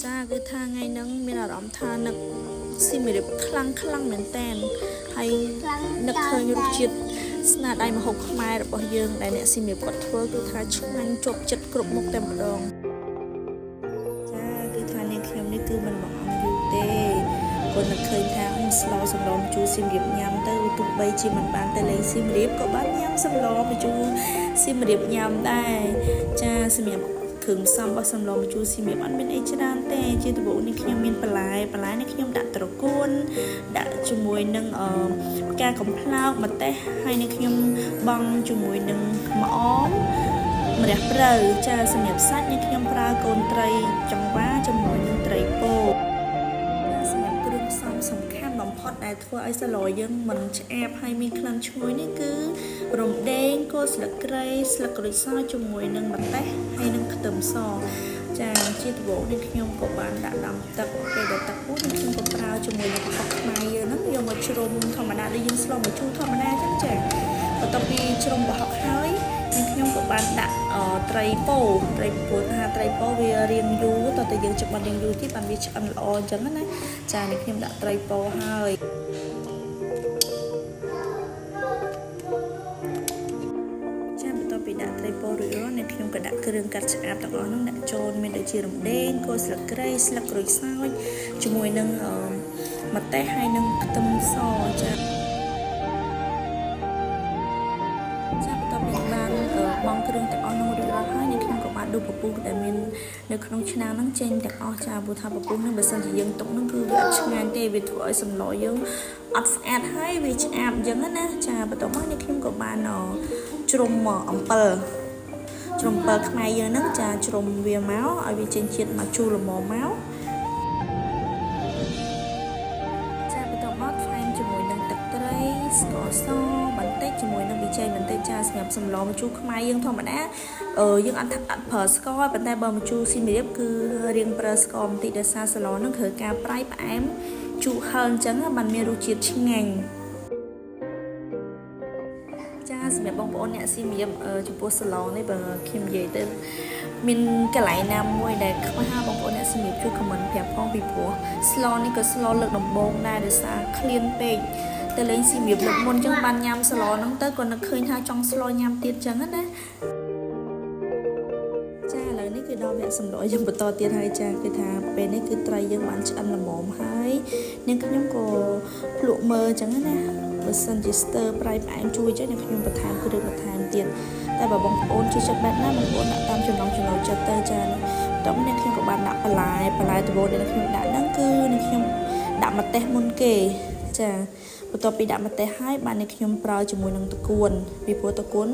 ចាគឺថាថ្ងៃហ្នឹងមានអារម្មណ៍ថានឹកសៀមរាបខ្លាំងខ្លាំងមែនតែនហើយនឹកឃើញរសជាតិស្នាដៃម្ហូបខ្មែររបស់យើងដែលអ្នកសៀមរាបគាត់ធ្វើគឺថាឆ្ងាញ់ជាប់ចិត្តគ្រប់មុខតែម្ដង ចាគឺថានាងខ្ញុំនេះគឺមិនបង្អង់យូរទេគាត់នឹកឃើញថាអឺស្លសម្លម្ជូរសៀមរាបញ៉ាំទៅទោះបីជាមិនបានទៅលេងសៀមរាបក៏បានញ៉ាំសម្លម្ជូរសៀមរាបញ៉ាំដែរចាសម្រាប់គ្រឿងផ្សំរបស់សម្លម្ជូរសៀមរាបអត់មានអីច្រើនទេជាដំបូងនេះខ្ញុំមានបន្លែបន្លែនេះខ្ញុំដាក់ត្រកួនដាក់ជាមួយនឹងអឺផ្កាកំប្លោកម្ទេសហើយនេះខ្ញុំបង់ជាមួយនឹងម្អម ម្រះព្រៅចាសម្រាប់សាច់នេះខ្ញុំប្រើកូនត្រីចង្វាជាមួយនឹងត្រីពោសម្រាប់គ្រឿងផ្សំសំខាន់បំផុតដែលធ្វើឲ្យសាឡយើងមិនឆ្អាបហើយមានក្លិនឈ្ងុយនេះគឺរំដេងគល់ស្លឹកគ្រៃស្លឹកក្រូចសើចជាមួយនឹងម្ទេសហើយនឹងខ្ទឹមសចាជាដំបូងនេះខ្ញុំក៏បានដាក់ដាំទឹកពេលដែលទឹកពុះនេះខ្ញុំក៏ប្រើជាមួយនឹងប្រហុកខ្មែរយើងហ្នឹងយកមកជ្រុំធម្មតាដូចយើងស្លម្ជូរធម្មតាអញ្ចឹងចាបន្ទាប់ពីជ្រុំប្រហុកហើយនាងខ្ញុំក៏បានដាក់ត្រីពោត្រីពោថាត្រីពោវារៀងយូរតើតែយើងច្បិនរៀងយូរទៀតបានវាឆ្អិនល្អអញ្ចឹងណាចានេះខ្ញុំដាក់ត្រីពោហើយចាបន្ទាប់ពីដាក់ត្រីពោរួចរាល់នេះខ្ញុំក៏ដាក់គ្រឿងកាត់ឆ្អាបទាំងអស់ហ្នឹងដាក់ចូលមានដូចជារំដេងគល់ស្លឹកគ្រៃស្លឹកក្រូចសើចជាមួយនឹងម្ទេសហើយនឹងខ្ទឹមសចា ចាបន្ទាប់ពីបានបង់គ្រឿងទាំងអស់នោះរួចរាល់ហើយនាងខ្ញុំក៏បានដួសពពុះដែលមាននៅក្នុងឆ្នាំងហ្នឹងចេញទាំងអស់ចាព្រោះថាពពុះហ្នឹងបើសិនជាយើងទុកហ្នឹងគឺវាអត់ឆ្ងាញ់ទេវាធ្វើឲ្យសម្លយើងអត់ស្អាតហើយវាឆ្អាបអញ្ចឹងណាចាបន្ទាប់មកនាងខ្ញុំក៏បានជ្រុំអំពិលជ្រុំអំពិលខ្មែរយើងហ្នឹងចាជ្រុំវាមកឲ្យវាចេញជាតិមកជូរល្មមមកចាបន្ទាប់មកថែមជាមួយនឹងទឹកត្រីស្ករសបន្តិចជាមួយនឹងប៊ីចេងបន្តិចចាសម្រាប់សម្លម្ជូរខ្មែរយើងធម្មតាអឺយើងអត់អត់ប្រើស្ករប៉ុន្តែបើម្ជូរសៀមរាបគឺរៀងប្រើស្ករបន្តិចដោយសារសម្លហ្នឹងត្រូវការប្រៃផ្អែមជូរហឹរអញ្ចឹងបានមានរសជាតិឆ្ងាញ់ចាសម្រាប់បងប្អូនអ្នកសៀមរាបចំពោះសាឡននេះបើខ្ញុំនិយាយទៅមានកន្លែងណាមួយដែលខ្វះបងប្អូនអ្នកសៀមរាបជួយ comment ប្រាប់ផងពីព្រោះស្លនេះក៏ស្លលើកដំបូងដែរដោយសារឃ្លានពេកទៅលេងសៀមរាបលើកមុនអញ្ចឹងបានញ៉ាំស្លហ្នឹងទៅក៏នឹកឃើញថាចង់ស្លញ៉ាំទៀតអញ្ចឹងណាចាឥឡូវនេះគឺដល់វគ្គសម្លយើងបន្តទៀតហើយចាគឺថាពេលនេះគឺត្រីយើងបានឆ្អិនល្មមហើយនាងខ្ញុំក៏ភ្លក់មើលអញ្ចឹងណាបើសិនជាស្ទើប្រៃផ្អែមជួយចឹងនាងខ្ញុំបន្ថែមគ្រឿងបន្ថែមទៀតតែបើបងប្អូនចូលចិត្តបែបណាបងប្អូនដាក់តាមចំណង់ចំណូលចិត្តទៅចាបន្ទាប់នាងខ្ញុំក៏បានដាក់បន្លែបន្លែដំបូងដែលនាងខ្ញុំដាក់ហ្នឹងគឺនាងខ្ញុំដាក់ម្ទេសមុនគេចាបន្ទាប់ពីដាក់ម្ទេសហើយបាននាងខ្ញុំប្រើជាមួយនឹងត្រកួនពីព្រោះត្រកួន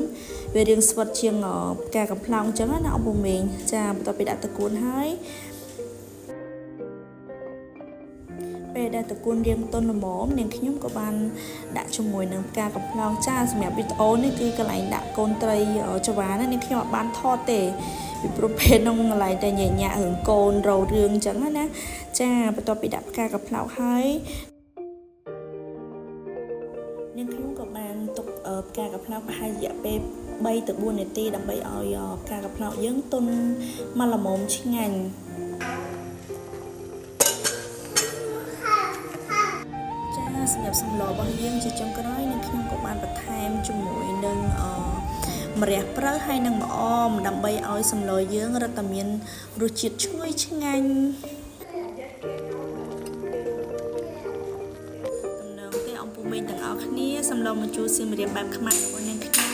វារៀងស្វិតជាងផ្កាកំប្លោកអញ្ចឹងណាអ៊ំពូមីងចាបន្ទាប់ពីដាក់ត្រកួនហើយពេលដែលត្រកួនរៀងទន់ល្មមនាងខ្ញុំក៏បានដាក់ជាមួយនឹងផ្កាកំប្លោកចាសម្រាប់វីដេអូនេះគឺកន្លែងដាក់កូនត្រីចវាណានាងខ្ញុំអត់បានថតទេពីព្រោះពេលនោះកន្លែងតែញញាក់រឿងកូនរោរឿងអញ្ចឹងណាចាបន្ទាប់ពីដាក់ផ្កាកំប្លោកហើយនាងខ្ញុំក៏បានទុកផ្កាកំប្លោកប្រហែលរយៈពេល3ទៅ4នាទីដើម្បីឲ្យផ្កាកំប្លោកយើងទន់មកល្មមឆ្ងាញ់ចាសម្រាប់សម្លរបស់យើងជាចុងក្រោយនាងខ្ញុំក៏បានបន្ថែមជាមួយនឹងអម្រះព្រៅហើយនិងម្អមដើម្បីឲ្យសម្លយើងរឹតតែមានរសជាតិឈ្ងុយឆ្ងាញ់តំណងទេអង្គពូមីងទាំងអស់គ្នាសម្លម្ជូរសៀមរាបបែបខ្មែររបស់នាងខ្ញុំ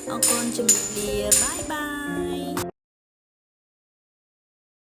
អរគុណជំរាបលា bye bye.